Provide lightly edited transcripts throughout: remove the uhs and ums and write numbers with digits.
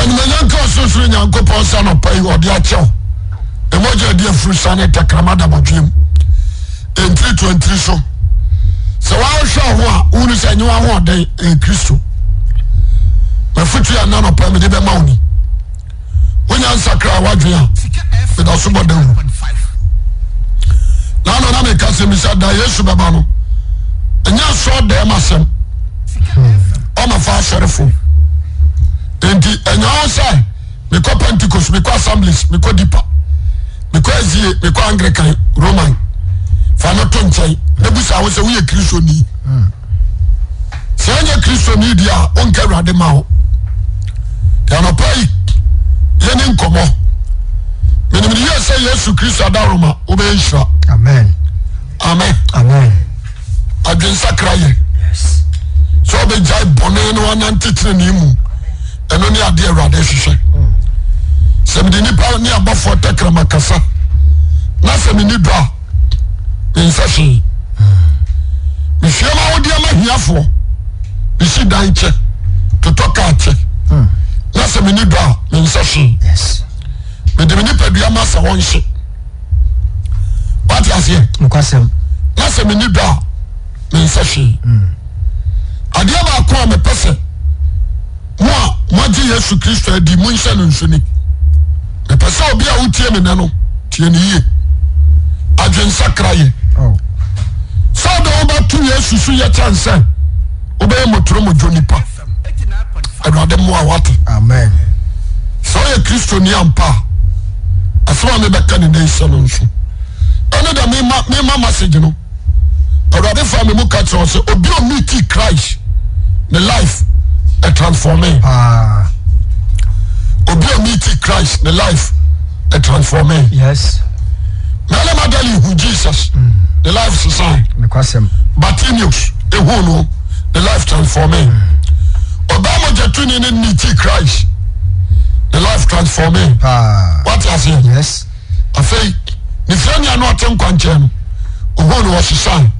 Animuonyam nka Ɔsorosoro Nyankopɔn sɛ anɔpa yi ɔde akyɛ wo. Ne mogya adi afuru sane tɛkrɛma da bɔdweam. Ntiri to ntiri so. Sɛ woahwɛ ho a, wohunu sɛ ɛnyɛ w'ahoɔden, ɛyɛ Kristo. Mafotu a nna anɔpa mede bɛma wo ni. Wonya nsakra a w'adwene a, meda so bɔ dawuro. Na ano na meka sɛ misa da Yesu bɛba no, ɛnyɛ asɔɔ dɛm asɛm. Ɔma fa asɔrefo. Enti ɛnyɛ wo sɛ mekɔ Pentecost, mekɔ Assemblies, mekɔ Deeper, mekɔ SDA, mekɔ Anglican, Roman. Fa no to nkyɛn na busa wo sɛ woyɛ Kristoni. Sɛ ɛnyɛ Kristoni di a, wonka Awurade ma wo. Anɔpa yi, yɛne nkɔmmɔ. Menim ne yie sɛ Yesu Kristo adaworoma wobɛyɛ nhyira. Amen. Amen. Amen. Adwensakra yɛ sɛ ɔbɛgyae bɔne na wanante tenenee mu ɛno ne adeɛ Awurade hwehwɛ. Sɛ mede nnipa ne abɔfoɔ tɛkrɛma kasa na sɛ menni dɔ a mensɛ hwee. Mehwie ma wodeɛ ma hiafoɔ mesi dan kyɛ totɔ kaa kyɛ na sɛ menni dɔ a mensɛ hwee. Mede me nipadua ma sɛ wɔnhye wate aseɛ nokwasɛm na sɛ menni dɔ a mensɛ hwee mm. Adeɛ baako a mepɛ sɛ mo a moagye Yesu Kristo adi monhyɛ no nso ni. Mepɛ sɛ obi a wotie me nɛ no tie ne yie. Adwensakra yɛ oh. Sɛ wode wobɛto Yesu so yɛ kyɛn sɛ wobɛyɛ mɔtoromodwo nipa. Awurade mmoa wate. Amen. Sɛ woyɛ Kristoni ampa a, asɛm a mebɛka ne nɛ hyɛ no nso. Ɛne dɛ mema mema message no. Awurade fa me mu ka kyerɛ sɛ obi a meet Christ ne life ɛtransforme. Paa. Obi a meet Christ ne life ɛtransforme. Yes. Mary Magdalene hu Jesus mm. ne life sesan. Nokwasɛm. Bartimaeus ehu no ne life transforme. Ɔbaa mogyatoni ne meet Christ ne life transforme. Paa. Wate aseɛ? Yes. Afei ne fiani a na ɔte nkwankyɛn no ohun no ɔsesan.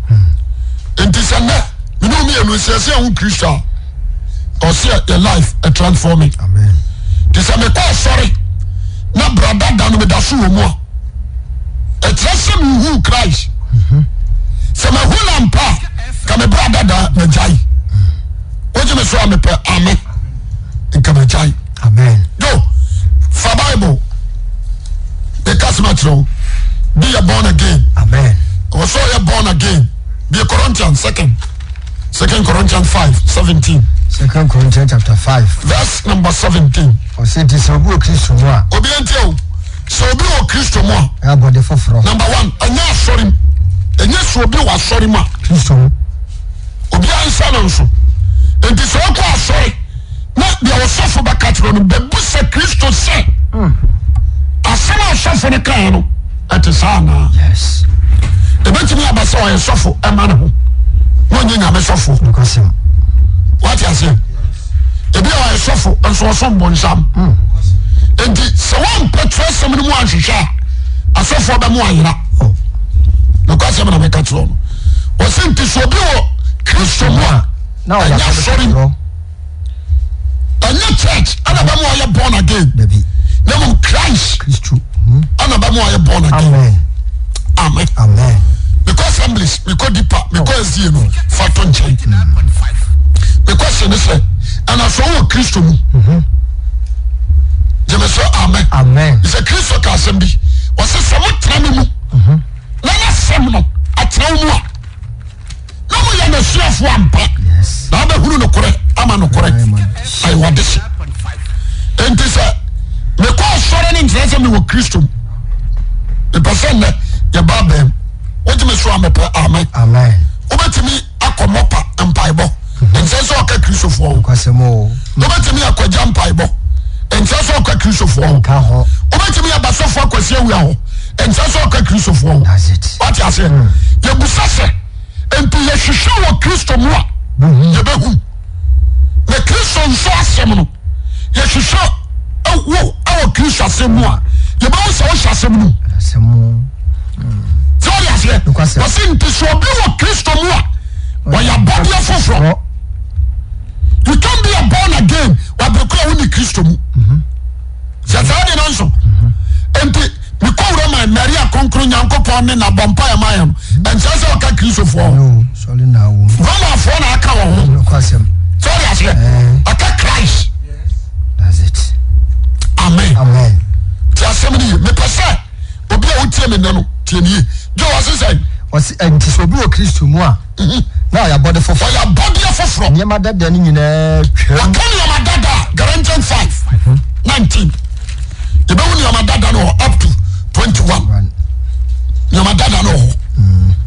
Nti sɛ nnɛ mene wo mmienu sɛ yɛsɛ yɛhu Kristo a ɔsɛ yɛ life ɛtransforme. Amen. Nti sɛ mekɔ asɔre na bra dada no meda so wɔ mu a ɛkyerɛ sɛ mehu Christ. Sɛ mahu no ampa a ka me bra dada magyae. Wogye me so a mepɛ ame nka magyae. Amen. Yo, fa Bible meka sɛm akyerɛ wo. Be a born again. Amen. Ɔwɔ sɛ ɔyɛ born again. Be Corinthians second. Second Corinthians 5 17. Second Corinthians chapter 5. Verse number 17. Ɔsɛ nti sɛ obi wɔ Kristo mu a. Obi nti o. Sɛ obi wɔ Kristo mu a. Ɛyɛ abɔde foforɔ. Number one, ɛnyɛ asɔre mu. Ɛnyɛ sɛ obi wɔ asɔre mu a. Kristo mu. Obi ansa no nso. Nti sɛ ɔkɔ asɔre na deɛ ɔsɔfo bɛka kyerɛ no bɛbu sɛ Kristo sɛ asɛm a ɔsɔfo no kaeɛ no ɛte saa anaa? Yes. Ɛbɛtumi aba sɛ ɔyɛ sɔfo ɛma ne ho na ɔnyɛ nyame sɔfo. Nokwasɛm. Wate aseɛ? Ebi a ɔyɛ sɔfo nso ɔsom bonsam. Nti sɛ wɔmpɛ twerɛsɛm no mu anhwehwɛ a asɔfoɔ bɛmo ayera. Oh. Nokwasɛm na meka kyerɛ no. Wɔse nti sɛ obi wɔ Kristo mu a Na ɔyɛ ɛnyɛ abɔde asɔre mu. foforɔ. Ɛnyɛ church ɛna bɛmo ayɛ born again. Dabi. Na mmom Christ Kristo. ɛna bɛmo ayɛ born again. Amen. Amen. Amen. Mekɔ assemblies, mekɔ deeper, mekɔ SDA no, fa to nkyɛn. Mekɔ hyɛ ne sɛ, ɛna sɛ wowɔ Kristo mu. Gyeme sɛ amen. Amen. Sɛ Kristo ka asɛm bi, ɔsɛ sɛ motena me mu na n'asɛm no atena wo mu a, na moyɛ n'asuafoɔ ampa na wobɛhunu nokorɛ ama nokorɛ ayɛ wade hye. Enti sɛ mekɔ asɔre no nkyerɛ sɛ mewɔ Kristo mu. Mepɛ sɛ nnɛ yɛba abɛn wogye me so a mepɛ amen. Amen. Wobɛtumi akɔ mɔpa mpaebɔ nkyerɛ sɛ ɔka Kristofoɔ ho. Nokwasɛm o. Wobɛtumi akɔgya mpaebɔ nkyerɛ sɛ ɔka Kristofoɔ ho. Nka hɔ. Wobɛtumi aba sɔfo akwasi awia hɔ nkyerɛ sɛ ɔka Kristofoɔ ho. That's it. Wate aseɛ? Yɛbusa sɛ nti yɛhwehwɛ wɔ Kristo mu a yɛbɛhu. Na Kristo nso asɛm no yɛhwehwɛ wɔ ɛwɔ Kristo asɛm mu a yɛbɛhu sɛ wohyɛ asɛm no mu. Asɛm mu. Sɛ wɔde aseɛ? Nokwasɛm. Wɔsi nti sɛ obi wɔ Kristo mu a ɔyɛ abɔdeɛ foforɔ. Hɔ. You can be a born again wabere koro a wonni Kristo mu. ne na bɔ mpaeɛ ma yɛn no, ɛnkyerɛ sɛ ɔka Kristofoɔ ho. No, sɔre na awo. Romafoɔ na aka wɔn ho. Nokwasɛm. Sɛ ɔde aseɛ, ɔka Christ. That's it. Amen. Amen. Ti asɛm no yie. Mepɛ sɛ obi a wotie me nnɛ no tie ne yie. Joe ɔse sɛ. Ɔse ɛnti sɛ obi wɔ Kristo mu a. Na ɔyɛ abɔde foforɔ. Ɔyɛ abɔdeɛ foforɔ. Nneɛma dada no nyinaa twam. Wɔka nneɛma dada a, Galatians 5, 19. Yɛbɛhu nneɛma dada no wɔ up to 21. Nneɛma dada no wɔ hɔ.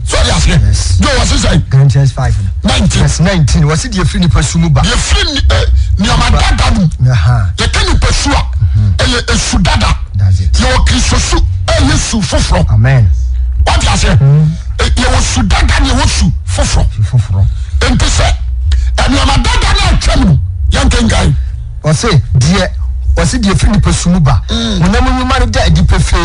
So ɔde aseɛ. Yes. Joe wɔse sɛ. Galatians 5 no. 19. Verse 19. Wɔse deɛ firi nipa su mu ba. Deɛ firi nneɛma dada no mu. Yɛka nipa su a, ɛyɛ esu dada. That's it. Yɛwɔ Kristo su, ɛyɛ su foforɔ. Amen. Wɔde aseɛ. Yɛwɔ su dada ne yɛwɔ su foforɔ. Su foforɔ. Nti sɛ nneɛma dada no atwam no, yɛnkenkan. Ɔse deɛ ɔse deɛ firi nipa su mu ba. Mm. Honam nnwuma no da adi pefee.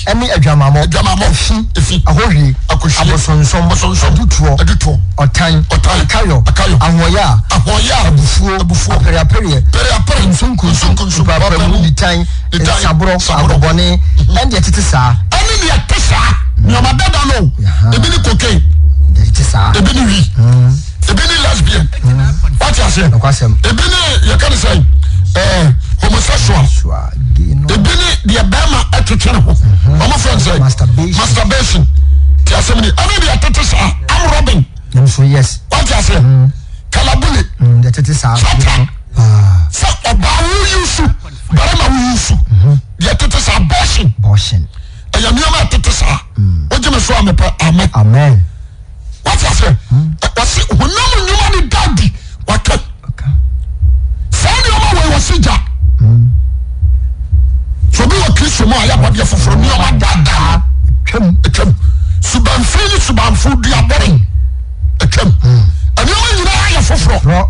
Ɛne adwamammɔ. Adwamammɔ. Efi. Efi. Ahohwie. Akohwie. Abosonsom. Abosonsom. Adutoɔ. Adutoɔ. Ɔtan. Ɔtan. Akayɔ. Akayɔ. Ahoɔyaa. Ahoɔyaa. Abufuo. Abufuo. Apereapereɛ. Pereapere. Nsunkunsu. Nsunkunsu. Mpaapaemu. Nitan. Nitan. Nsaborɔ. Saborɔ. Agobɔne. Ɛne deɛ ɛtete saa. Ɛne deɛ ɛte saa. Nneɛma dada no. Ebi ne cocaine. Deɛ ɛte saa. Ebi ne wi. Ebi ne lesbian. Wate aseɛ? Nokwasɛm. Ebi ne yɛka ne sɛ ɛɛ homosexual. Ebi ne deɛ bɛrima ɛtwetwe ne ho. Wɔn fɛn sɛ Masturbation. Masturbation. Te asɛm ni. Ɛne deɛ ɛtete saa. Arm robbing. Nso yes. Wate aseɛ? Kalabule. Deɛ ɛtete saa. Sata. Sɛ ɔbaa wo yi su, barima wo yi su. Deɛ ɛtete saa abortion. Abortion. Ɛyɛ nneɛma ɛtete saa. Wogye me so a mepɛ amen. Amen. Wate aseɛ? Wɔsi honam nnwuma ne da adi waka. Saa nneɛma wɔ wɔsi gya. So obi wɔ Kristo mu a yɛ abɔdeɛ foforɔ nneɛma daadaa Twam. atwam. Subanfi ne subanfo duabɔne atwam. Nneɛma nyinaa yɛ foforɔ. Rɔ.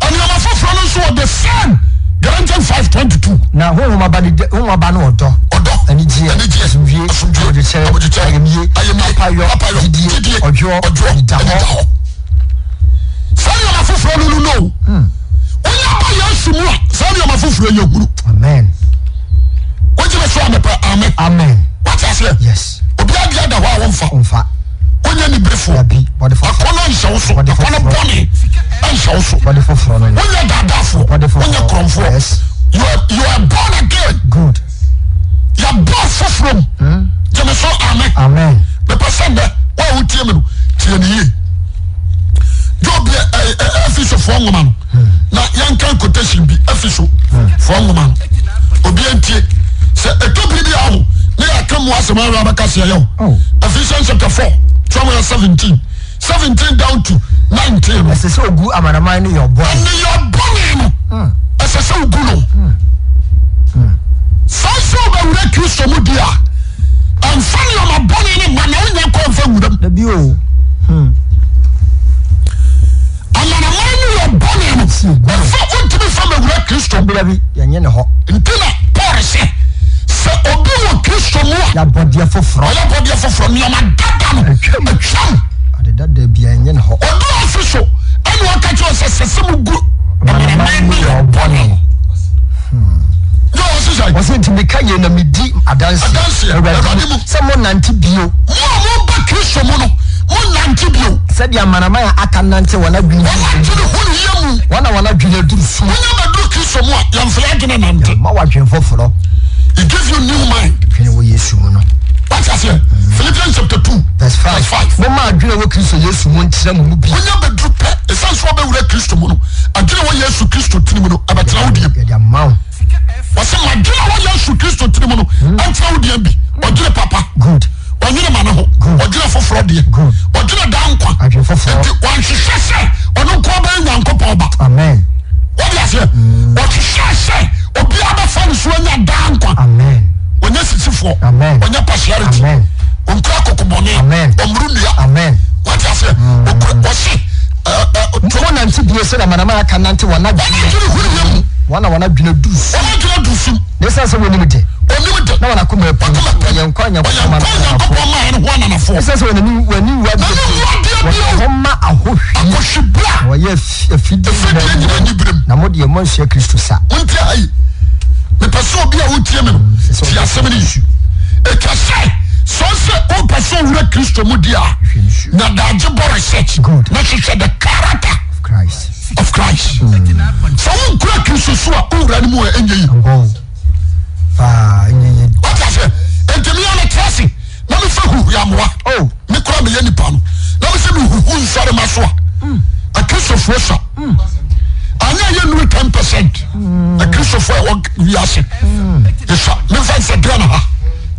Nneɛma foforɔ no nso wɔ the same Galatians 5:22. Na honhom aba ne honhom aba ne ɔdɔ. Ɔdɔ, Anigyeɛ, anigyeɛ, asomdwie, asomdwie, abodwokyɛre, abodwokyɛre, ayamye, ayamye, papayɔ, papayɔ, gyidie, gyidie, ɔdwoɔ, ɔdwoɔ, anidahɔ. anidahɔ. Saa nneɛma foforɔ no no no. Wonya ba Yesu mu a, saa nneɛma foforɔ yɛ hunu. Amen. Wogye me so a mepɛ amen. Amen. Wate aseɛ? Yes. Obi adeɛ da hɔ a womfa. Ɔmfa. Wonyɛ niberefoɔ. Dabi. Bɔde foforɔ. Akɔnnɔ nhyɛ wo so. Bɔde Akɔnnɔ foforɔ. bɔne nhyɛ wo so. Bɔde foforɔ no. Wonyɛ daadaafoɔ. Bɔde foforɔ. Wonyɛ korɔmfoɔ. Yes. You are born again. Good. Yɛbɔ foforɔ mu. Gye me so amen. Amen. Mepɛ sɛ nnɛ wo a wotie me no tie ne yie. Job yɛ Efesofoɔ nwoma no na yɛnka quotation bi Efesofoɔ nwoma no obi ntie sɛ ɛtɔ biri bi aho ne yɛaka mu asɛm awura bɛka seɛ yɛ o Ephesians chapter 4 12 17 17 down to 19 no. Ɛsɛ sɛ ogu amanaman no yɛ ɔbɔne. Ɛne yɛ ɔbɔne no. Ɛsɛ sɛ ogu no. Saa sɛ wobɛwura Kristo mu di a, ɛmfa nneɛma bɔne no mma na wonya kɔ mfa nwuram. Dabi o. Amanaman no yɛ bɔne no, ɛmfa wontumi mfa mɛwura Kristo mu. Dabi, yɛnyɛ ne hɔ. Nti na Paul sɛ, sɛ obi wɔ Kristo mu a, Yɛ abɔdeɛ foforɔ. ɔyɛ abɔdeɛ foforɔ, nneɛma dada no Atwam. atwam. Ade dada biara nyɛ ne hɔ. Ɔdu afe so ɛna ɔka kyerɛ sɛ sɛ sɛ mo gu amanaman no yɛ ɔbɔne. Yɛ wɔ sisa yi. Wɔsɛ nti meka yei na medi adanseɛ. Adanseɛ, Awurade mu. Sɛ monnante bio. Mo a moba Kristo mu no, monnante bio. Sɛdeɛ amanaman a aka nante wɔn adwene Wɔn adwene hunu yɛ mu. Wɔn a wɔn adwene aduru sum. Wonya bɛduru Kristo mu a, yɛmfa yɛn adwene nante. Yɛma wo adwene foforɔ. He give you new mind. Dwene wɔ Yesu mu no. Wate aseɛ? Philippians chapter 2 Verse 5. verse 5. Momma adwene a ɛwɔ Kristo Yesu mu ntena mo mu bi. Wonya bɛduru pɛ, ɛsiane sɛ wobɛwura Kristo mu no, adwene a ɛwɔ Yesu Kristo tirim no, ɛbɛtena wo deɛ mu. Yɛde ama wo. Wɔsɛ ma adwene a ɛwɔ Yesu Kristo tirim no ɛntena wo deɛ bi. Ɔdwene papa. Good. Ɔnwene ma ne ho. Good. Ɔdwene foforɔ deɛ. Good. Ɔdwene daa nkwa. Adwene foforɔ. Nti wanhwehwɛ sɛ ɔno nko ɔbɛyɛ Nyankopɔn ba. Amen. Wode aseɛ? Ɔhwehwɛ sɛ obiara bɛfa ne so anya daa nkwa. Amen. Ɔnyɛ sisifoɔ. Amen. Ɔnyɛ partiality. Amen. Ɔnkura kokobɔne. Amen. Ɔmmoro nnua. Amen. Wate aseɛ? Ɔkura ɔse ɛ ɛ to. Monnante bio sɛdeɛ amanaman a aka nante wɔn Wɔn adwene adwene hunuiɛ mu. Wɔn a wɔn adwene aduru sum. Wɔn adwene aduru sum. Na ɛsiane sɛ wɔnnim de. Wɔnnim de. Na wɔn akoma apirim. Wɔn akoma apirim. Wɔyɛ nkwa Wɔyɛ Onyankopɔn mma nkwa no ananafoɔ. Onyankopɔn mma no ho ananafoɔ. Ɛsiane sɛ wɔn ani wɔn ani nwu adeɛ Wɔn ani bio. nwu adeɛ Wɔde bio. wɔn ho ma ahohwie. Ahohwibra. Na wɔyɛ afidie Afidie nyinaa nyinaa aniberem. Na mo deɛ moansua Kristo sa. Montie ha yi. Mepɛ sɛ obi a wotie me no tie asɛm no yi. Ɛtwa sɛ. Sɛ ɔsɛ wopɛ sɛ owura Kristo mu di a, na daagye bɔ research na hwehwɛ the character of Christ. Of Christ. Sɛ wonkura Kristo su a, wowura no mu a ɛnyɛ yi. Wate aseɛ? Enti mea metra ase na mefa huhuamoa. Oh. Me kora meyɛ nipa no. Na mesɛ mehuhu nsɔre ma so a. Hmm. Akristofoɔ sa. Hmm. Anyɛ yɛ nuru 10%. Hmm. Akristofoɔ ɛwɔ wiase. Yɛsa. Mefa nsɛ Ghana ha.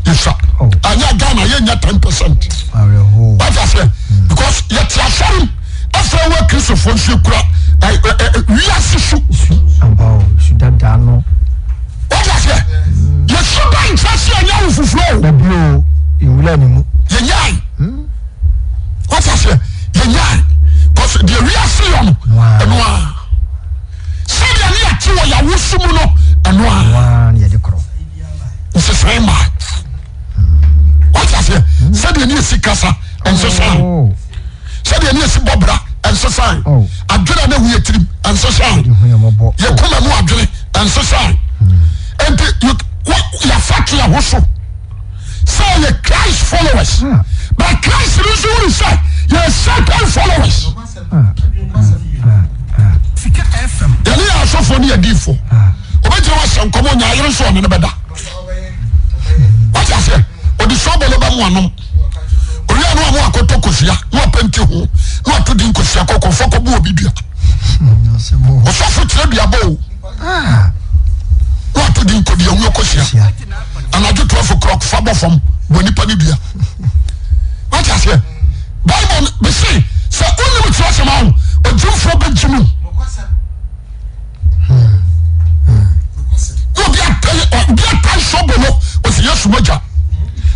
Yɛsa. Oh. Anyɛ Ghana yɛnyɛ 10%. Wate aseɛ? Because yɛte asɔre mu. Afei wɔ Akristofoɔ nso ekura wiase su. Su dada no. Wọ́n ti aseɛ. Yɛsu ba nkyɛn si ɛnyɛ awo fufuo o. Dabi o, ewura ne mu. Yɛnyae. Wọ́n ti aseɛ. Yɛnyae. Kɔsɛ deɛ wiase yɔ no, ɛno a. Sɛdeɛ ne yɛte wɔ yɛawosu mu no, ɛno a. Ɛno a ne yɛde korɔ. Nsesan maa. Wọ́n ti aseɛ. Sɛdeɛ ne yɛsi kasa, nsesan. Oh. Sɛdeɛ ne yɛsi bɔ bra, nsesan. Oh. Adwene a na ɛwɔ yɛ tirim, nsesan. Yɛ koma mu adwene. Ɛnsesae. Enti yɛafa to yɛn ho so sɛ yɛ Christ followers. But Christ no nso wuru sɛ yɛ Satan followers. Yɛne yɛ asɔfoɔ ne yɛ diifoɔ. Obɛgyina hɔ ahyɛ nkɔmɔ nya ayere nso ɔne no bɛda. Wate aseɛ? Ɔde sɔbɔlɔ bɛ mu anom. Owia no a mo akɔtɔ kosua na wapɛnti ho na wato din kosua kɔkɔɔ fɔ kɔbu obi dua. Ɔsɔfo kyerɛ duabɔ o. Na wato din kɔdi awuo kosua. Anadwo 12 o'clock fa bɔ fam bɔ nipa ne dua. Wate aseɛ? Bible bese sɛ wonim kyerɛsɛm aho ogyimfoɔ bɛgye mu. Na obi atae obi atae sɔbo no ɔsi Yesu mogya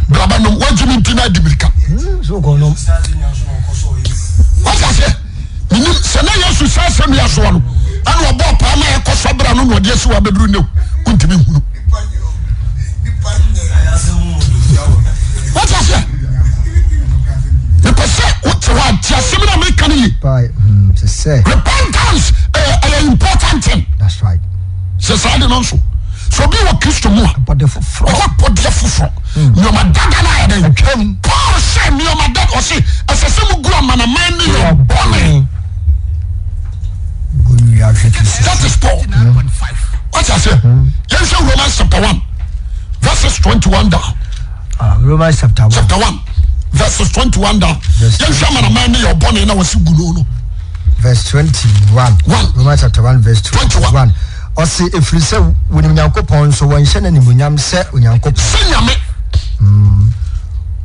braba nom wagye me nti na adi mirika. Wate aseɛ? Menim sɛ na Yesu sɛ asɛnnua soɔ no ɛna ɔbɔɔ paa ma ɛkɔ sɔ bra no na ɔde asi wɔ abɛduru nnɛ wontumi nhunu. Wate aseɛ? Mepɛ sɛ wote hɔ a te asɛm no a meka no ye. Repentance ɛyɛ important thing. That's right. Sɛ saa de no nso sɛ obi wɔ Kristo mu a Ɔbɔde foforɔ. ɔwɔ bɔdeɛ foforɔ. Nneɛma dada no ayɛ dɛn? Atwam. Paul sɛ nneɛma dada ɔse ɛsɛ sɛ mugu amanaman ne yɛ bɔne. Gu nnua hwɛ Kristo. That is Paul. Wate aseɛ? Yɛnhwɛ Romans chapter 1 verses 21 down. Ah, Romans chapter 1. Chapter 1 verses 21 down. Yɛnhwɛ amanaman ne yɛ bɔne na wɔsi gu no no. Verse 21. One. Romans chapter 1 verse 21. 21. Ɔse ɛfiri sɛ wɔnim Nyankopɔn nso wɔnhyɛ no animuonyam sɛ Onyankopɔn. Sɛ Nyame.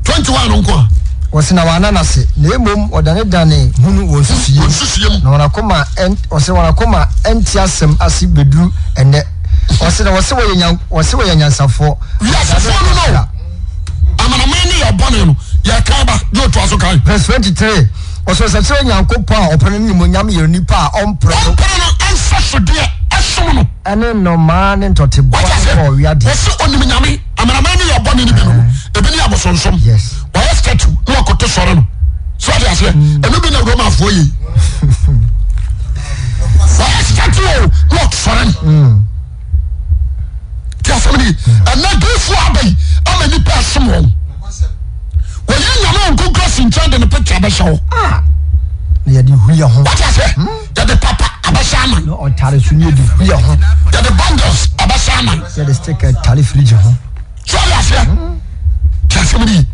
21 no nko a. Wɔse na wɔanna no ase, na mmom wɔdanedane hunu wɔn nsusuiɛ Wɔn nsusuiɛ mu. Na wɔn akoma ɛn, ɔse wɔn akoma ɛnte asɛm ase bɛduru ɛnnɛ. Ɔse na wɔse wɔyɛ nyan, wɔse wɔyɛ anyansafoɔ. Wiasefoɔ no no. Amanaman ne yɛ bɔne no. Yɛkan ba, gye otoa so kan. Verse 23, Ɔse ɔsɛ sɛ Onyankopɔn a ɔpɛ no ne animuonyam yɛ onipa a ɔmprɛ no. Ɔmpere no nsɛsodeɛ ɛsom no. Ɛne nnomaa ne ntɔteboa Wate ne aseɛ? kɔɔwea deɛ. Wɔse onim Nyame. Amanaman ne yɛ bɔne no bi no no. Ebi ne abosonsom. Yes. Wɔyɛ statue na wɔkoto sɔre no. So wate aseɛ? Ɛno bi na Romafoɔ yɛ yi. Wɔyɛ statue o na wɔsɔre no. Ti asɛm ni. Ɛnɛ diifoɔ aba yi ama nnipa ɛsom wɔn. Wɔyi Nyame wɔn nkonkura si nkyɛn de ne picture bɛhyɛ hɔ. Ah! Na yɛde hu yɛ ho. Wate aseɛ? Yɛde papa abɛhyɛ anan. Na ɔtare so ne yɛde hu yɛ ho. Yɛde bundles abɛhyɛ anan. Yɛde sticker tare fridge ho. So ɔde aseɛ? Ti asɛm ni.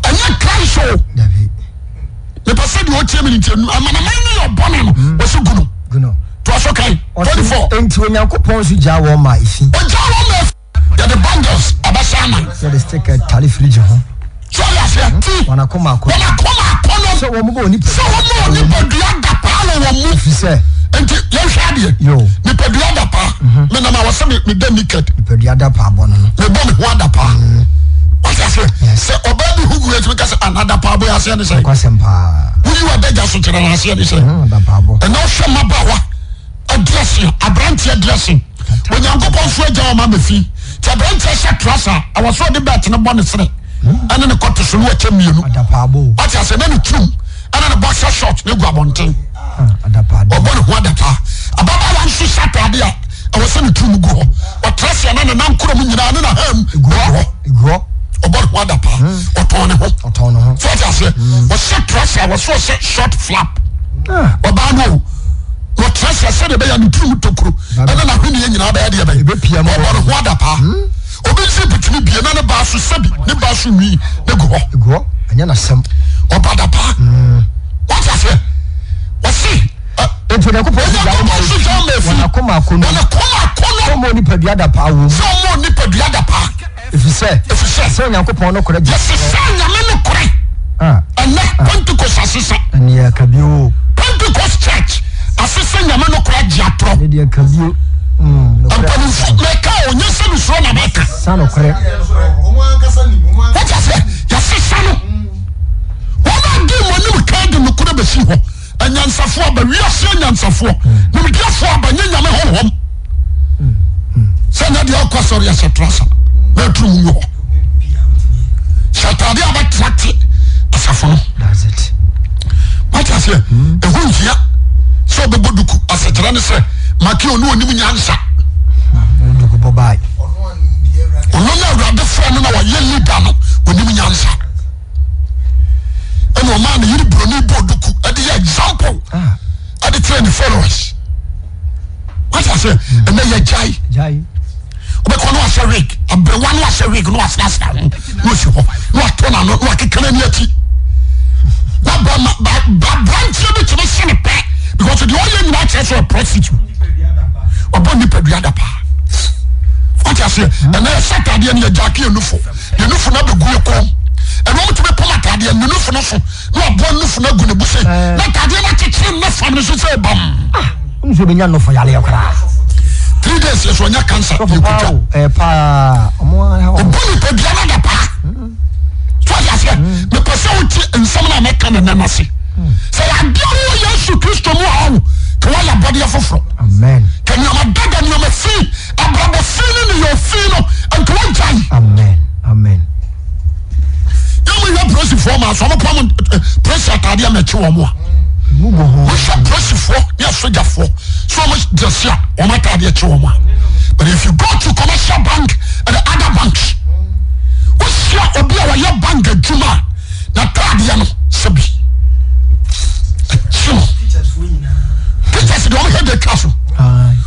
Ɛnyɛ Christ o. Dabi. Mepɛ sɛ deɛ ɔtie mi no ntie. Amanaman ne yɛ ɔbɔne no. Wɔsi gu no. Gu no. Toa so kan. 24. Enti Onyankopɔn nso gyaa wɔn maa efi. Ɔgyaa wɔn maa efi. Yɛde bundles abɛhyɛ anan. Yɛde sticker tare fridge ho. So ɔde aseɛ? Ti. Wɔn akoma akɔnɔ. Wɔn akoma akɔnɔ. Sɛ wɔn bɔ onipa. Sɛ wɔn bɔ nipadua da paa wɔ wɔn mu. Efi sɛ. Nti yɛnhwɛ adeɛ. Yo. Nipadua da paa. Me nam a wɔsɛ me me da naked. Nipadua da paa bɔ no no. Me bɔ me ho ada paa. Wɔte aseɛ. Yes. Sɛ ɔbaa bi ho gu yɛ tumi ka sɛ anada paa bɔ yɛ aseɛ ne sɛ. Nokwasɛm paa. Woyi wɔ adagya so kyerɛ no aseɛ ne sɛ. Ada paa bɔ. Ɛnna ɔhwɛ mmabaawa dressing aberanteɛ dressing Onyankopɔn nso agya wɔn ama fi nti aberanteɛ hyɛ trasa a ɛwɔ sɛ ɔde bɛt no bɔ ne sere ɛne ne kɔte so ne wɔkyɛ mmienu wate ase ne ne turum ɛne ne boxer short ne gu abɔnten ɔbɔ ne ho adapaa ababaawa nso hyɛ ataade a ɛwɔ sɛ ne turum gu hɔ ɔtra se ɛna ne nan koro mu nyinaa ne na ham gu hɔ. ɔbɔ ne ho adapaa ɔtɔn ne ho. Ɔtɔn ne ho. So ɔte aseɛ ɔhyɛ trɔsa wɔsɛ ɔhyɛ short flap ɔbaa no o wɔtra sɛ sɛdeɛ ɛbɛyɛ ne tirim tokuro ɛne n'ahweneɛ nyinaa bɛyɛ deɛ bɛyɛ ɔbɔ ne ho adapaa obi nso bitumi bie na ne baa so sɛbi ne baa so nwi ne gu hɔ gu hɔ ɛnyɛ n'asɛm ɔbɔ adapaa wɔte aseɛ wɔse nti Onyankopɔn so gya wɔn afi wɔn akoma akɔnnɔ wɔn akoma akɔnnɔ sɛ wɔn nipadua adapaa wɔ mu sɛ wɔn nipadua adapaa Efisɛ. Efisɛ. Sɛ Onyankopɔn nokorɛ gye. Yɛsesa Nyame nokorɛ. Ah. Ɛnɛ Pentecost asesa. Ɛne ɛka bio. Pentecost church asesa Nyame nokorɛ agye atorɔ. Ɛne deɛ ɛka bio. Mm, Mpanimfo mɛka o nyɛ sɛ mesuro na mɛka. Sa nokorɛ. Wọ́n ti ase yɛsesa no. Wɔn a di wɔn anim kan de nokorɛ bɛsi hɔ. Anyansafoɔ aba wiase anyansafoɔ nimdeɛfoɔ aba nyɛ nyame honhom sɛ nyɛ deɛ ɔkɔ sɔre ɛsɛ trasa na aturu mu hɔ hyɛ ataade a bɛtrate asafo no wate aseɛ ɛho nhia sɛ ɔbɛbɔ duku asɛkyerɛ ne sɛ make ɔne ɔnim nyansa ɔno na awurade frɛ no na wɔyɛ leader no ɔnim nyansa ɛna ɔmaa ne yere buroni bɔɔ duku ɛde yɛ example ah. ɛde kyerɛ ne followers wate ase ɛnɛ yɛ gyae wobɛkɔ no ahyɛ wig aberewa no ahyɛ wig no asrasra ho na osi hɔ na wato n'ano na wakeka n'ani akyi na bɛma aberanteɛ bi tumi se ne pɛ because deɛ ɔyɛ nyinaa kyerɛ sɛ ɔprostitute ɔbɔ nipadua da paa wate aseɛ ɛnɛ yɛhyɛ ataadeɛ no yɛgyaake yɛ nufo ne nufu no abɛgu yɛ kɔn ɛna wɔn tumi pam ataadeɛ ne nufu no so na waboa nufu no agu ne bo se na ataadeɛ no akyekyere ne fam no so sɛ bam. Ah, n so bɛnya nɔfɔ yareɛ koraa. 3 days yɛ so ɔnya cancer yɛ kutwa. Ɛɛ paa ɔmo aha wɔn. Ɔbɔ nipadua no da paa. So ɔdi aseɛ mepɛ sɛ wote nsɛm no a mɛka ne nɛ no ase sɛ yɛadeɛ wɔ Yesu Kristo mu a ɔwo ka woayɛ abɔdeɛ foforɔ. Amen. Ka nneɛma dada nneɛma fi Abrabɔ fi ne nneyɔɔ fi no nka wagyae. Amen. Amen. Yɛn mo hwɛ polisifoɔ maa so wɔn pam polisi ataadeɛ ma ɛkye wɔn a. Wohwɛ polisifoɔ ne asogyafoɔ so wɔn dress a wɔn ataadeɛ kye wɔn a. But if you go to commercial bank and other banks, wohyia obi a wɔyɛ bank adwuma a n'ataadeɛ no sɛbi ɛkye no. Teachers deɛ wɔn hwɛ de twa so.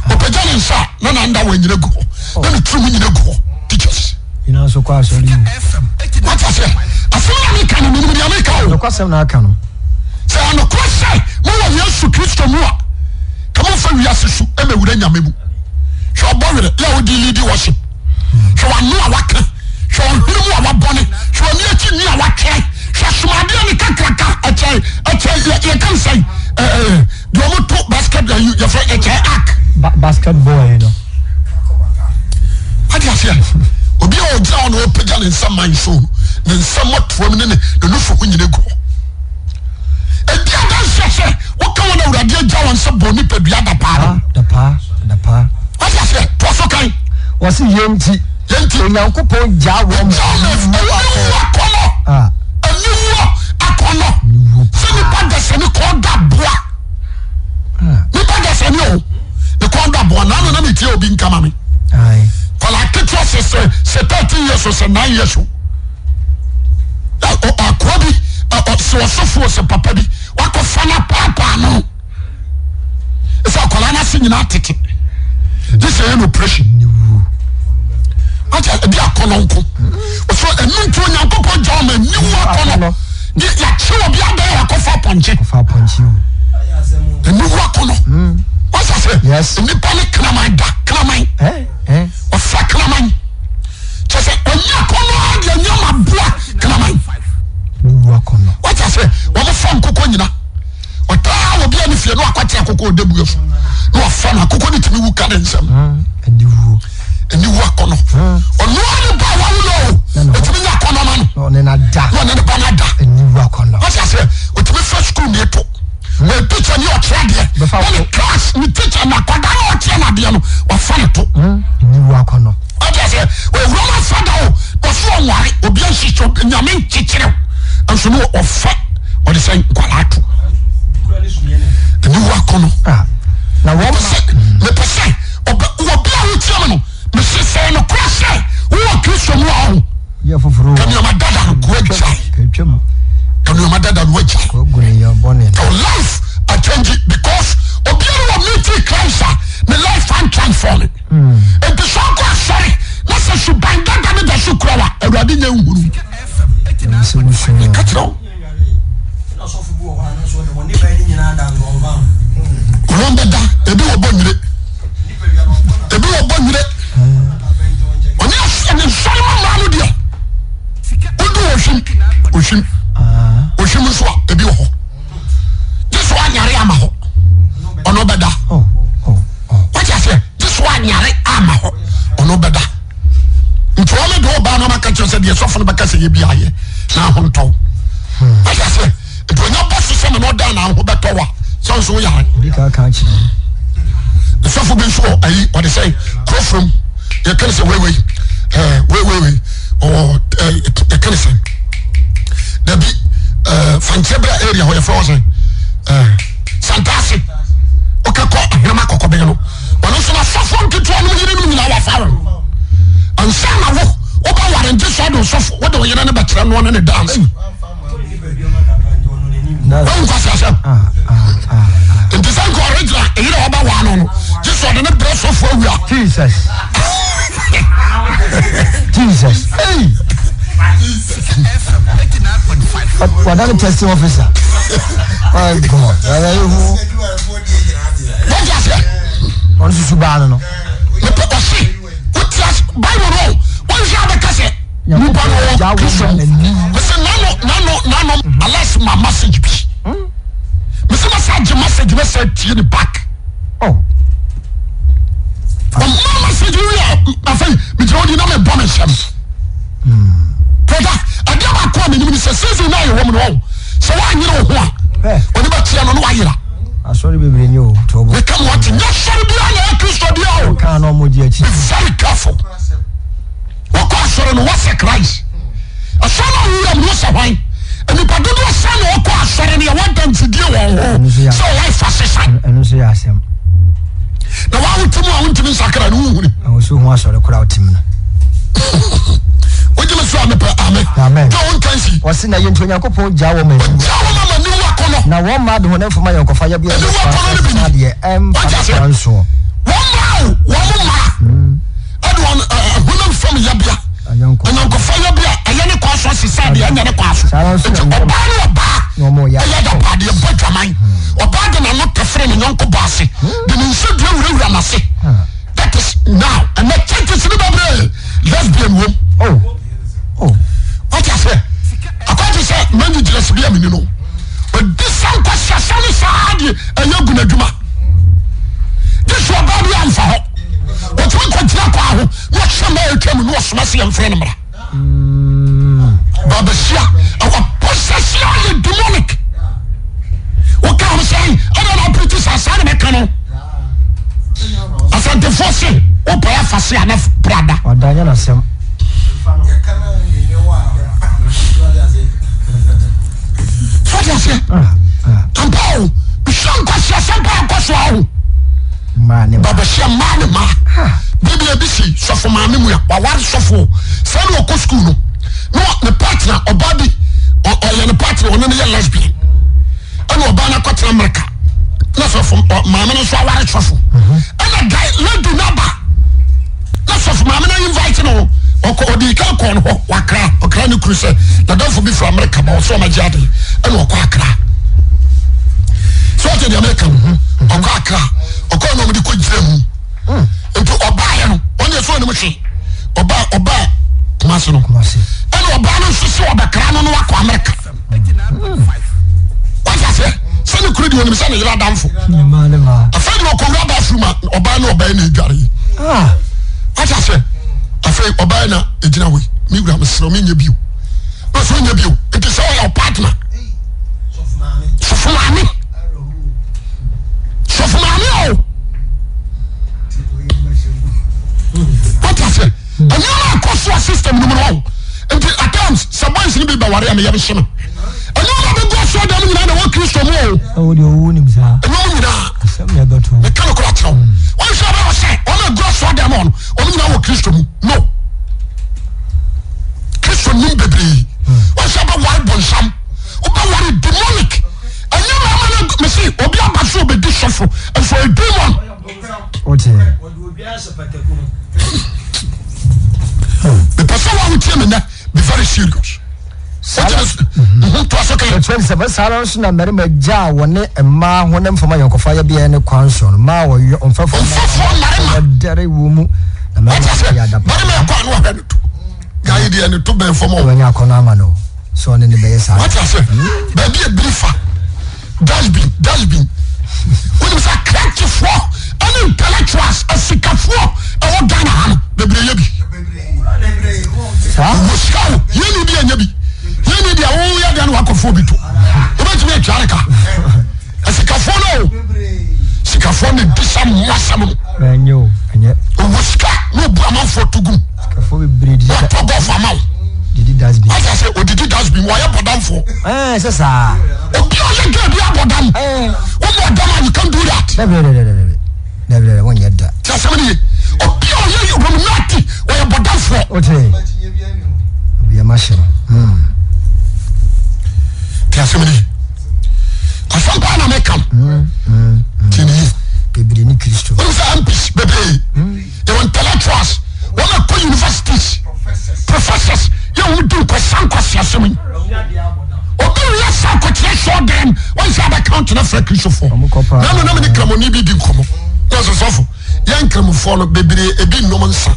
Ɔpagya ne nsa a. na nanda wɔ nyina gu hɔ na ne tirim nyina gu hɔ teachers. Nyina nso kɔ asɔre mu. Wate aseɛ asɛm na meka no menim deɛ meka o. Nokwasɛm na aka no. Sɛ ɛnokorɛ sɛ mowɔ Yesu Kristo mu a ka momfa wiase su ɛmɛwura Nyame mu. Hwɛ ɔbɔ werɛ yɛ a wode lead worship. Hwɛ wano a waka. Hwɛ ɔhwene mu a wabɔne. Hwɛ wani akyi nwi a watwerɛ. Hwɛ somadeɛ ne kakraka ɛkyɛ ɛkyɛ yɛka ne sɛn ɛɛ deɛ wɔn to basket yɛ yɛfrɛ ɛkyɛ ark. Ba basket ball yi no. Wadi aseɛ obi a ɔgyina hɔ na ɔpagya ne nsa man so ne nsa mmɔtoam ne ne ne nufu ho nyina gu hɔ. Ɛdi adanseɛ sɛ woka wɔn awurade agya wɔn sɛ bɔ nipadua dapaa no. Dapaa dapaa. Wadi aseɛ toa so kan. Wɔsi yɛn nti. Yɛn nti. Onyankopɔn gyaa wɔn. Gyaa wɔn aniwu akɔnɔ. Aniwu akɔnɔ. Sɛ nipa dasani kɔn da boa. Nipa dasani o ne kɔn da boa nanu na mi tie obi nkama mi. Kɔla ketewa sɛ sɛ sɛ 13 years o sɛ 9 years o. Akoa bi sɛ ɔsɔfo sɛ papa bi wakɔfa no apaapaa no. Sɛ akwadaa no ase nyinaa tete gye sɛ yɛ no operation wata ebi akɔnɔ nko ɔsɔ ɛnu nti Onyankopɔn gya ɔma aniwu akɔnɔ de yɛakye obi adan akɔfa apɔnkye aniwu akɔnɔ wata sɛ nipa ne kraman da kraman ɔfa kraman kyɛ sɛ ɔnyɛ akɔnɔ deɛ nyɛ ma boa kraman wata sɛ wɔn fa nkokɔ nyina. Ɔtaa obi a ne fie no akɔte akokɔ ɔda bua so na wafa no akokɔ no tumi wu ka ne nsam. Aniwuo. Aniwu akɔnɔ. Ɔno ara ne ba wawo no o. Ɔtumi nya akɔnɔ ma no. Na ɔne no ada. Na ɔne ne ba no ada. Aniwu akɔnɔ. Wate aseɛ ɔtumi fa sukuu ne to. Wɔyɛ teacher ni ɔkyerɛ adeɛ. Na ne class ne teacher na akwadaa na ɔkyerɛ no adeɛ no wafa ne to. Aniwu akɔnɔ. Wate aseɛ owura no afa da o ɔso ɔnware obi nhyehyɛ nyame nkyekyere nso no ɔfa ɔde sɛ nkwadaa to aniwu akɔnɔ. Na wɔn mepɛ sɛ ɔbɛ nfɔɔme. Nti sɛ ɔkɔ asɔre na sɛ suban dada no da so kura wa, Awurade nyɛ nhunu. Meka kyerɛ wo. Wɔn bɛda, ebi wɔ bɔ nwire, ebi wɔ bɔ nwire. Ɔne asɔre nsɔre ma mmaa no deɛ, wodu ohwim, ohwim, ohwim nso a ebi wɔ hɔ. Gye so anyare ama hɔ, ɔno bɛda. Wọ́n ti ase, gye so anyare ama hɔ, ɔno bɛda. Nti wɔn de ɔbaa na ɔmaka kyerɛ sɛ deɛ sɔfo no bɛka sɛ yɛ bi ayɛ na aho ntɔw. Wọ́n ti ase, nti onye bɔ so sɛ na ɔda na aho bɛtɔ wa sɛ nso yare. Sɔfo bi nso wɔ ayi ɔde sɛ kurofurom yɛka ne sɛ weiwei ɛɛ weiwei ɔwɔ ɛɛ yɛka ne sɛ dabi ɛɛ fankyɛ bra area hɔ yɛfrɛ hɔ sɛ ɛɛ santase wokɛkɔ ahenema kɔkɔbɛn no. Ɔno nso n'asɔfoɔ nketewa nom yerenom nyinaa wafa wɔn. Ansa na wo wobɛware ngye sɛ ɔde ɔsɔfo wode wo yere no bɛkyerɛ noɔ ne ne dance. Wahu kwasi asɛm. Nti sɛ nka ɔregyina eyere a ɔbɛwaa no no gye sɛ ɔde ne brɛ sɔfo awia. Jesus. Jesus. Hey. Wadane testing officer. My God. Wọ́n aseɛ. Ɔno susu baa no no. Mepɛ ɔse wote ase Bible no wɔn hwɛ abɛka sɛ nipa no wɔ Kristo mu. Mese nano nano nano alas ma message bi. Mese masa agye message na sɛ tie ne back. Oh. Ɔma message wi a afei megyina hɔ di na mebɔ me nsɛm. Brother, adeɛ baako a menim ne sɛ season no a yɛwɔ mu no ɔho sɛ woanyere wo ho a ɔne bɛteɛ no na wayera. Asɔre bebree ni o tɔbo. Meka mo ate nyɛ sɔre biara na ɛyɛ Kristo deɛ o. Kaa na ɔmo gye akyi. Be very careful. Wɔkɔ asɔre no wɔsɛ Christ. Asɔre no awura mu no wɔsɛ hwan? Nnipa dodoɔ sɛn na wɔkɔ asɔre no yɛwɔ adansedie wɔn ho sɛ life asesa. Ɛno nso yɛ asɛm. Na wa wote mu a wontumi nsakra no wohuni. Ɛwɔ so ho asɔre koraa wote mu no. Wogye me so a mepɛ amen. Amen. Dwa wo nkansi. Wɔse na yɛ nti Onyankopɔn gyaa wɔn aniwa. Ɔgyaa wɔn ama aniwa kɔnɔ. Na wɔn mmaa de honam fam ayɔnkofa yɛbea Aniwa yɛ kɔnɔ no bi ni. adeɛ ɛmfa Wagye ne aseɛ. kwan soɔ. Wɔn mmaa o, wɔn mmaa ɛde wɔn honam fam yɛbea. Ayɔnkofa yɛbea ɛyɛ ne kwan so asesa deɛ ɛnyɛ ne kwan so. Saa ara nso Nti na ɔbaa ne ɔbaa Na wɔn yɛ ɛyɛ adapaadeɛ bɔ dwaman. Ɔbaa de n'ano tɛfere ne yɔnko bɔ ase. De ne nsa dua wurawura n'ase. That is now. Ɛnɛ churches ni bebree lesbian wom. Oh. Oh. Wate aseɛ? Akɔgye sɛ mɛnyi gyina sibi a meni no. Ɔdi sa nkwasiasɛm ne saa deɛ ɛyɛ gu n'adwuma. Gye so ɔbaa bi amfa hɔ. Ɔtumi kɔgyina kwan ho na ɔhyɛ mmaa atwa mu na ɔsoma se yɛmfrɛ no mmra. Babasia ɛwɔ possession ayɛ demonic. Woka ho sɛn ɛna na apirikyi saa saa na mɛka no. Asantefoɔ se wopɛ afa se ana prada. Ɔda nyɛ n'asɛm. Sɔte aseɛ. Ampa o, mehyia nkwasiasɛm paa nkɔ so aho. Babasia mmaa ne mmaa. Biribi ebi si sɔfo maame mu a waware sɔfo sɛ na ɔkɔ sukuu no na ne partner ɔbaa bi ɔyɛ ne partner ɔne no yɛ lesbian ɛna ɔbaa no akɔtena Amerika na sɔfo maame no nso aware sɔfo ɛna guy lady no aba na sɔfo maame no invite no ɔkɔ ɔde ka kɔɔ no hɔ wakra ɔkra ne kuru sɛ nadamfo bi firi Amerika ba ɔsɛ ɔmagye ade ɛna ɔkɔ akra sɛ ɔte deɛ meka no ɔkɔ akra ɔkɔ na ɔmde kɔ gyina mu nti ɔbaeɛ no ɔne ɛsɛ ɔnim hwe ɔbaa ɔbaa Kumasi no ɛna ɔbaa no nso sɛ ɔbɛkra no no wakɔ Amerika wọ́n aseɛ sɛ ne kuru deɛ onim sɛ ne yere adamfo afei deɛ ɔkɔwura bathroom a ɔbaa ne ɔbaa na adware yi wọ́n aseɛ afei ɔbaa na egyina hɔ yi me wura mesrɛ me nyɛ bio na ɔsɛ ɔnyɛ bio nti sɛ ɔyɛ ɔpartner sɔfo maame sɔfo maame o wọ́n aseɛ nneɛma akɔ so a system no mu no nti at times sɛ boys no bi bɛware a meyɛ bɛhyɛ no nneɛma bɛgu asɔ dɛm nyinaa na wɔ kristo mu o ɛwɔ deɛ ɔwu nim saa nneɛma nyinaa asɛm na ɛbɛto meka no kora kyerɛ wo wɔn sɛ ɔbɛwɔ sɛ wɔn agu asɔ dɛm ɔno wɔn nyinaa wɔ kristo mu no kristo nim bebree wɔn sɛ ɔbɛware bonsam wobɛware demonic ɛnyɛ mmarima no mese obi aba so obɛdi sɔfo nso ɔyɛ demon wote. Mepɛ sɛ wo a wotie me nnɛ be very serious. Sɛ saa ara nso na mmarima gyaa wɔne mmaa honam fam ayɔnkofa yɛbea ne kwan so no maa wɔyɔ mfɛfoɔ mmarima wɔdɛre wɔ mu na mmarima yɛ adapa. Barima ɛkɔ ano ahwɛ no to. Guy deɛ ne to bɛn fam o. Wɔnyɛ akɔnɔ ama no sɛ ɔne ne bɛyɛ saa. Wate ase baabi ebiri fa dustbin dustbin. Wonim sɛ akrakyefoɔ ɛne intellectuals asikafoɔ ɛwɔ Ghana ha no bebree yɛ bi. Wɔ sika o yɛn ni bi ɛnyɛ bi yɛn ni deɛ wɔyɛ deɛ no wakɔfoɔ bi to wobɛtumi atwa ne ka. Asikafoɔ no o sikafoɔ na di sa mmoa asɛm no. Ɛnyɛ o ɛnyɛ. Owó sika na obu amanfoɔ to gum. Sikafoɔ bebree didi. Wɔtɔ gɔf ama wo. Didi dustbin. Wọ́n sɛ odidi dustbin wɔyɛ bɔdamfoɔ. Ɛɛ sɛ saa. Obi a ɔyɛ gay bi abɔdam. Ɛɛ. Wọ́n bɔ ɔdam a you can do that. Dɛbi dɛbi dɛbi dɛbi dɛbi wọ́n nyɛ da. Tí a sɛm ni ye obi a ɔyɛ Illuminati ɔyɛ bɔdamfoɔ. O te. Obi yɛ ma hyɛ no. Tí a sɛm ni ye. Asɛm paa na meka no. Tí ni ye. Bebree ni Kristo. Wọ́n sɛ MPs bebree. Yɛwɔ intellectuals. Wɔn a kɔ universities. Professors. Yɛ wɔn di nkwasi nkwasi asɛm yi. Obi wia sa akɔkyerɛ sɔɔ dɛm. Wɔn sɛ abɛ count na fɛ Kristofoɔ. Nanu na mi ni kramoni bi di nkɔmɔ. Na ɔsɛ sɔfo. Yɛn nkramofoɔ no bebree ebi nnom nsa.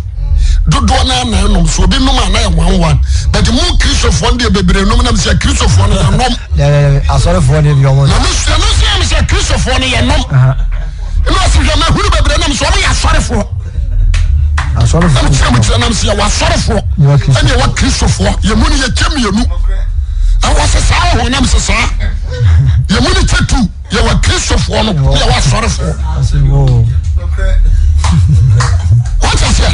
Dodoɔ naa na ɛnom so obi nom a na yɛ one one. But mu Kristofoɔ no deɛ bebree nom nam sɛ Kristofoɔ no yɛ nom. Asɔrefoɔ no deɛ ɔmo. Na mi sɛ mi sɛ mi sɛ Kristofoɔ no yɛ nom. Ɛna ɔsi hwɛ mɛ hunu bebree nam so ɔmo yɛ asɔrefoɔ. Asɔrefoɔ. Ɛna kyerɛ mu kyerɛ nam sɛ yɛ wɔ asɔrefoɔ. Ɛna yɛ wɔ Kristofoɔ. Yɛ mu no yɛ kyɛ mmienu. Ɛwɔ sɛ saa wɔ hɔ nam sɛ saa. Yɛ mu no kyɛ tu. Yɛ wɔ Kristofoɔ no ne yɛ wɔ asɔrefoɔ. Wọ́n ti aseɛ.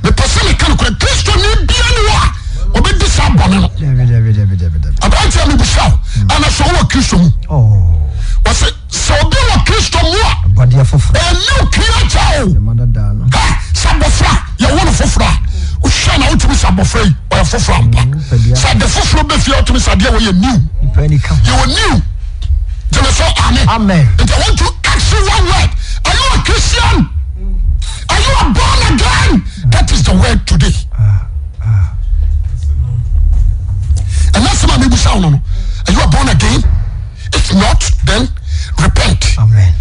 Mepɛ sɛ meka nokorɛ Kristoni bia ne hɔ a ɔbɛdi saa bɔne no. Aberanteɛ mebisa wo ɛna sɛ wowɔ Kristo mu. Wɔse Sɛ obi wɔ Kristo mu a, ɔyɛ new creature o. Sɛ abɔfra yɛwo no foforɔ a, wohwɛ na wotumi sɛ abɔfra yi ɔyɛ foforɔ ampa. Sɛ ade foforɔ bɛ fie a wotumi sɛ adeɛ wɔyɛ new. Yɛwɔ new. Gyeme so amen. Nti I want to ask you one word. Are you a Christian? Are you a born again? That is the word today. And that's my baby sound. Are you a born again? If not, then repent. Amen.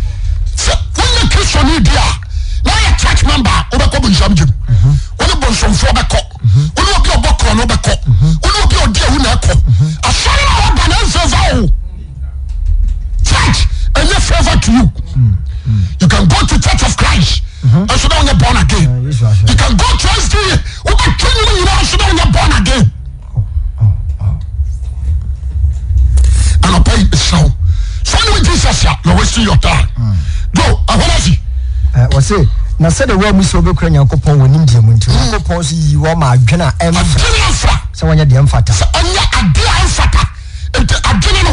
Sɛ wonyɛ Kristoni di a, na woyɛ church member a, wobɛkɔ bonsam gyem. Mhm. Wo ne bonsomfoɔ bɛkɔ. Mhm. Wo ne obi a ɔbɔ korɔ no bɛkɔ. Mhm. Wo ne obi a ɔdi awu na ɛkɔ. Asɔre a wɔba na ɛmfavor o. Church ɛnyɛ favour to you. Mm. You can go to Church of Christ. Nso na wonyɛ born again. You can go to SDA. Wobɛtwa nnwom nyinaa nso na wonyɛ born again. Anɔpa yi mesrɛ wo sɛ wonim Jesus a you're wasting your time. Do ɛhɔ no asi. Wɔse na sɛdeɛ wɔammu sɛ wɔbɛkura Nyankopɔn wɔ nimdeɛ mu nti, Onyankopɔn nso yii wɔn maa adwene a ɛmfra. Adwene amfra. Sɛ wɔnyɛ deɛ ɛmfata. Sɛ ɔnyɛ adeɛ a ɛmfata. Nti adwene no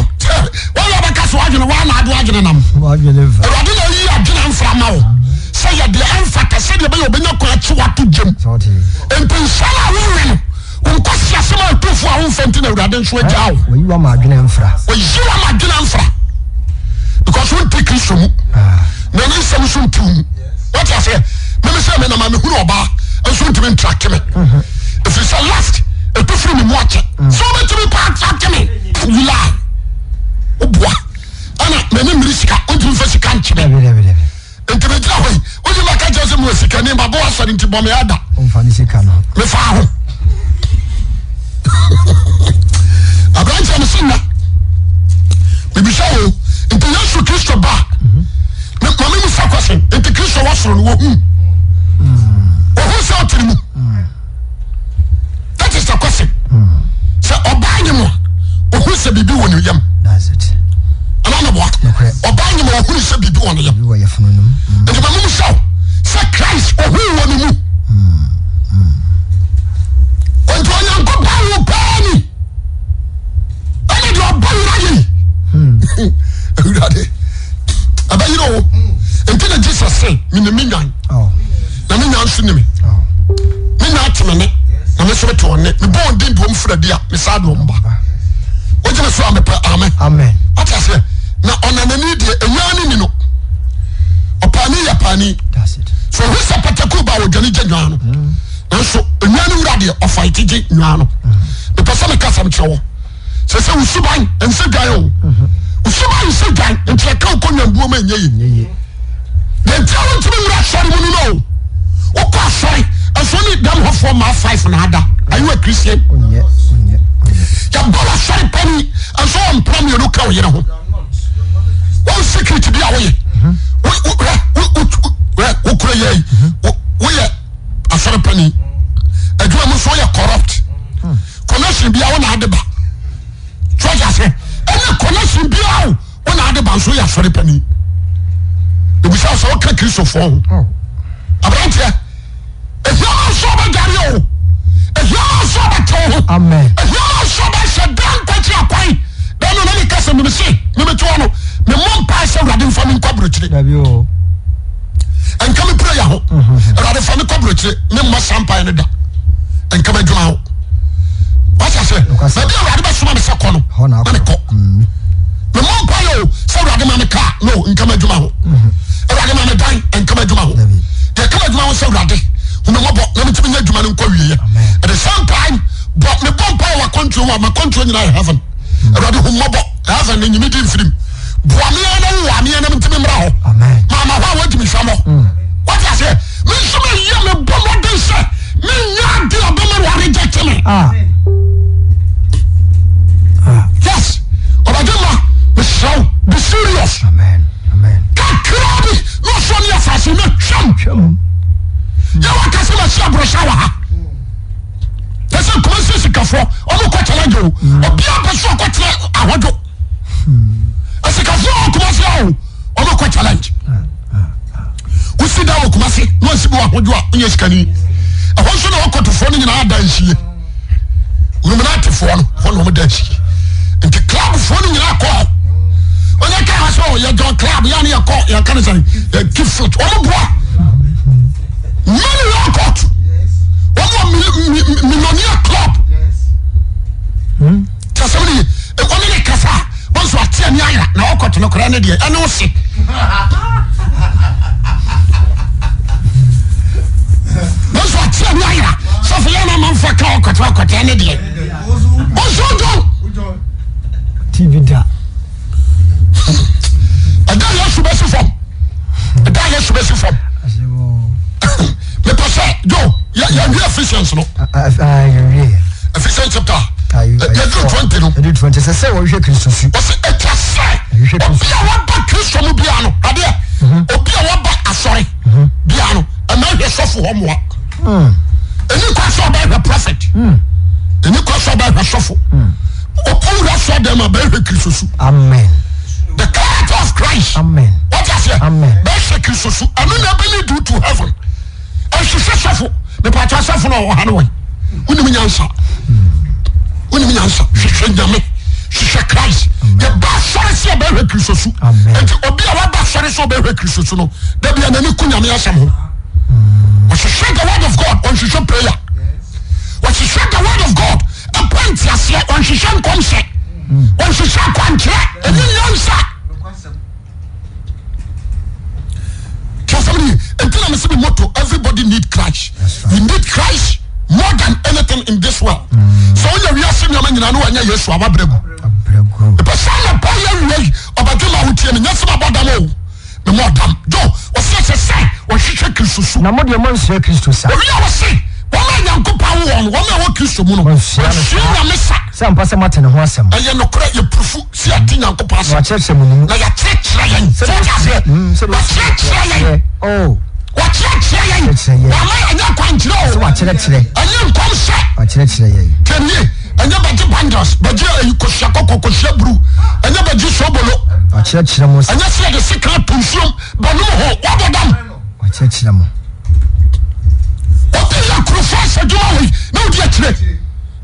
wɔyɛ ɔbɛka sɛ wadwene wɔn na ade adwene nam. Wadwene mfa. Awurade na ayi adwene amfra ma wo sɛ yɛ deɛ ɛmfata sɛdeɛ ɛbɛyɛ ɔbɛnya kwan akyi wato gyam. Nti nsa no a wowe no Wo nkwaseasɛm a ɛtu fo a womfa nti na Awurade nso agyaa wo. Wɔyi wo ama adwene mfra. Wɔyi wo ama adwene mfra. Because wonte Kristo mu. Ah. Na ne nsɛm nso nte wo mu. Wɔte aseɛ? Meme sɛ menam a mehunu ɔbaa nso ntumi ntrake me. Mhm. Ɛfiri sɛ last ɛtu firi me mu akyɛ. Mm. Sɛ wobɛtumi paa atrake me. You lie. Woboa. Ɛna m'ani mmiri sika. Wontumi mfa sika nkye me. Dabi dabi dabi. Nti megyina hɔ yi, wogye maka kyerɛ sɛ mewɔ sikani, mabɔ asɔre nti bɔ me ada. Ɔmfa ne sika no. Mefa ho. Aberanteɛ me se nna. Mebisa wo, nti Yesu Kristo ba, ma me musa question, nti Kristo wɔ soro no wɔhu? Wɔhu sɛ ɔte ne mu? That is the question. Sɛ ɔbaa nye mu a, ohun sɛ biribi wɔ ne yam. That's it. Ɛna na boa. Ɔbaa nye mu a ohun sɛ biribi wɔ ne yam. Biribi wɔ yafunu no mu. Nti ma mo sɛ sɛ Christ ohun wɔ ne mu. Nti Onyankopɔn wo paa ni. Ɛna deɛ ɔbɔ wura yɛ yi. Awurade ɛbɛyere o. Nti na Jesus sɛ menim me nwan. Oh. Na me nwan nso nim. Me nwan te me ne na me nso mete wɔn ne. Mebɔ wɔn din de wɔn firi adi a mesaa de wɔn ba. Wogye me so a mepɛ amen. Amen. Wate aseɛ na ɔnanani deɛ enyaa ne ni no. Ɔpaani yɛ paani. That's it. So ohu sɛ pataku ba a ɔdwane gya nwan no. Nanso nwan no wura deɛ ɔfaete gye nwan no. Mepɛ sɛ meka sɛm kyerɛ wɔ. Sɛ sɛ wo suban nsɛ dwan o. Wo suban nsɛ dwan nti ɛka wo kɔ nwanbuo ma ɛnyɛ yie. Deɛ nti a wontumi nwura asɔre mu no no o. Wokɔ asɔre nso ne dɛm hɔfoɔ maa five na ada. Are you a Christian? Yɛbɔ w'asɔre pani nso wɔ mpena mmienu ka wo yere ho. Wɔn secret bi a woyɛ. Wokura yɛ yi. Woyɛ asɔre pani. Adwuma mu nso woyɛ corrupt. Connection bi a wo na ade ba. So ɔte aseɛ? Ɛne connection biara o. Wo na ade ba nso yɛ asɔre panin. Ebisa sɛ woka Kristofoɔ ho. Oh. Aberanteɛ, ehia ma nso ɔbɛdware o. Ehia ma nso ɔbɛtew ho. Amen. Ehia ma nso ɔbɛhyɛ dan nkwakyi akwan. Dan no na meka sɛ meme se meme te hɔ no memmɔ mpae sɛ Awurade mfa me nkɔ aburokyire. Dabi o. Nka me prayer ho. Awurade fa me kɔ aburokyire memmɔ saa mpae no da. Nka m'adwuma ho. Wate aseɛ? Baabi a Awurade bɛsoma me sɛ kɔ no, na mekɔ. Mm. Memmɔ mpaeɛ o sɛ Awurade ma me kaa no nka m'adwuma ho. Mm-hmm. Awurade ma me dan nka m'adwuma ho. Deɛ ɛka m'adwuma ho sɛ Awurade hu me mmɔbɔ na metumi nyɛ adwuma no nkɔ wieɛ. At the same time, bɔ mebɔ mpaeɛ wɔ akwantuo mu a m'akwantuo nyinaa yɛ heaven. Mm. Awurade hu mmɔbɔ heaven ne nyimi di mfirim. Boa me ara na wowa me ara na mentumi mmra hɔ. Maama hɔ a woatumi hwɛ mɔ. Mm. Wate aseɛ? Me nso meyɛ mebɔ mmɔden sɛ menyɛ ade a bɛma wa reject me. Ah. Ah. Yes. Ɔbɛgye ma mesrɛ wo be serious. Amen. Amen. Kakra bi na ɔsɔ ne asase na twam. Yɛwɔ kasa na si aborɔhyɛ wɔ ha. Yɛsɛ Kumasi sikafoɔ ɔmo kɔ challenge o. Obiara pɛ so ɔkɔ tena ahodwo. Asikafoɔ wɔ Kumasi o ɔmo kɔ challenge. Wosi dan wɔ Kumasi na ɔsi bi wɔ ahodwo a onyɛ sikani. Ɛhɔ nso na ɔkɔtofoɔ no nyinaa da nsie. Illuminatifoɔ no hɔ na ɔmo da nsie. Nti clubfoɔ no nyinaa kɔ hɔ. Ɔnyɛ kaa sɛ ɔyɛ John club yɛ ne yɛ kɔ yɛn ka ne sɛ yɛ keep fit ɔmo boa. Many law court. Wɔn wɔ millionaire club. Tí a sẹ́mi ni wɔn ne kasa wɔn nso ate ani ayira na ɔkɔ tene koraa ne deɛ ɛne ose. Wɔn nso ate ani ayira sɔfo yɛn na amanfo ka ɔkɔtɛ ɔkɔtɛ ɛne deɛ. Wɔn nso dɔn. TV da. Ɛda Yesu bɛsi fam. Ɛda Yesu bɛsi fam. Mepɛ sɛ jo yɛnwie Ephesians no. Ephesians chapter yɛduru 20 no. Yɛduru 20 sɛ sɛ wɔhwehwɛ Kristo su. Wɔsɛ ɛtwa sɛ obi a waba Kristo mu biara no adeɛ obi a waba asɔre biara no ɛna hwɛ sɔfo hɔ mmoa. Ɛni kwa sɛ ɔbɛhwɛ prophet. Ɛni kwa sɛ ɔbɛhwɛ sɔfo. Ɔwura sɔ dɛm a bɛhwɛ Kristo su. Amen. The character of Christ. Amen. What you say? Amen. Bɛhwɛ Kristo su. Ɛno na ɛbɛ lead you to heaven. Ɛhwehwɛ sɔfo. Mepatwa sɔfo na ɔwɔ ha no wɔn. Wonim nyansa. Wonim nyansa. Hwehwɛ Nyame. Hwehwɛ Christ. Yɛba asɔre sɛ yɛbɛhwɛ Kristo su. Nti obi a waba asɔre sɛ ɔbɛhwɛ Kristo su no, dabi a n'ani ku Nyame asɛm ho. Ɔhwehwɛ the word of God, ɔnhwehwɛ prayer. Ɔhwehwɛ the word of God, ɛpɛ nteaseɛ, ɔnhwehwɛ nkɔmhyɛ, ɔnhwehwɛ akwankyerɛ, ɛne nyansa. Kyerɛsɛm ni, nti na mese me motto, everybody need Christ. You need Christ more than anything in this world. Sɛ wonya wiase nneɛma nyinaa ne wanya Yesu a wabrɛ gu. Mepɛ sɛ anɔpa yɛ awia yi ɔbɛdwe ma wotie me nyɛ sɛ mabɔ dam o. Memmɔ dam. Jo, ɔsɛ sɛ sɛ wɔhwehwɛ Kristo su. Na mo deɛ moansua Kristo sa. Owia ɔse wɔn a Nyankopɔn awo wɔn no, wɔn a ɛwɔ Kristo mu no, Wɔasua no wɔasua saa. Nyame sa. Sɛ ampa sɛ moate ne ho asɛm. Ɛyɛ nokorɛ, yɛ purufu sɛ yɛate Nyankopɔn Na asɛm. wakyerɛkyerɛ mo ne mu. Na yɛakyerɛkyerɛ yɛn. Sɛ Sɛdeɛ wote aseɛ? Sɛdeɛ Yesu Wakyerɛkyerɛ yɛn. teɛ. Oh. Wakyerɛkyerɛ yɛn. Kyerɛkyerɛ yɛn. Wama ɛnyɛ akwankyerɛ o. Sɛ wakyerɛkyerɛ. Ɛnyɛ nkɔmhyɛ. Wakyerɛkyerɛ yɛn. Tiɛnie, ɛnyɛ bɛgye bundles, bɛgye ayi kosua kɔkɔ, kosua buru, ɛnyɛ bɛgye sobolo. Wakyerɛkyerɛ mo. Ɛnyɛ sɛ yɛde sika ato nsuom bɛnom ho, wabɔ dam. Wakyerɛkyerɛ mo. Obi yɛ kurofo asɛdwuma wei na odi akyire.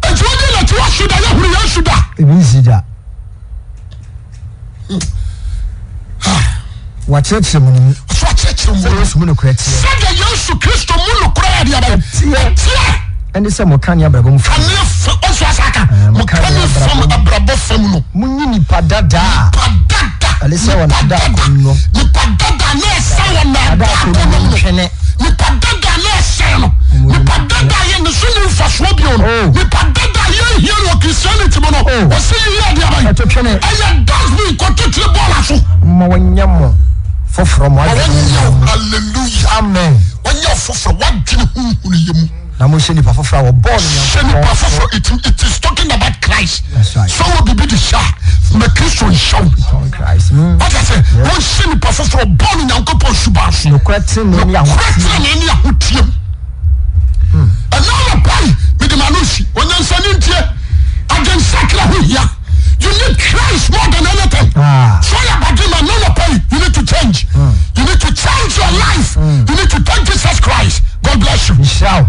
Nti wodi n'akyi waso da yɛhunu Yesu da. Ebi nsi da. Wakyerɛkyerɛ mo ne mu. So akyerɛkyerɛ mo. Sɛdeɛ Yesu mu nokorɛ teɛ. Sɛdeɛ Yesu Kristo mu nokorɛ yɛ deɛ bɛyɛ. Ɛteɛ. Ɛne sɛ mo kane abrabɔ mu fam. Kane fam ɔso asa aka. Mo kane fam abrabɔ fam no. Mo nyi nipa dada. Nipa dada. Ɛne sɛ wɔn ada akɔnnɔ. Nipa dada na ɛsɛ wɔn ada akɔnnɔ no. Twene. twene. Ɛyɛ dustbin kɔto twene bɔɔla so. Ma wɔnyɛ mo foforɔ mo adwene Wɔnyɛ wo, hallelujah. Amen. Wɔnyɛ wo foforɔ w'adwene huhunu yɛ mu. Na mo hyɛ nipa foforɔ a wɔbɔɔ no Hyɛ nipa Nyankopɔn so. foforɔ it it is talking about Christ. That's right. Sɛ wɔ biribi de hyɛ a ma Kristo nhyɛ wo. On Christ. Wate ase? Wɔnhyɛ nipa foforɔ bɔɔ no Nyankopɔn suban so. Nokorɛ tenenee ne Nokorɛ ahoteɛ. tenenee ne ahoteɛ mu. Ɛna anɔpa yi mede m'ano si onyansani ntie adwensakra ho hia. You need Christ more than anything. Ah. So yɛ badwemma ɛna anɔpa yi you need to change. You need to change your life. You need to thank Jesus Christ. God bless you. Nhyira wo.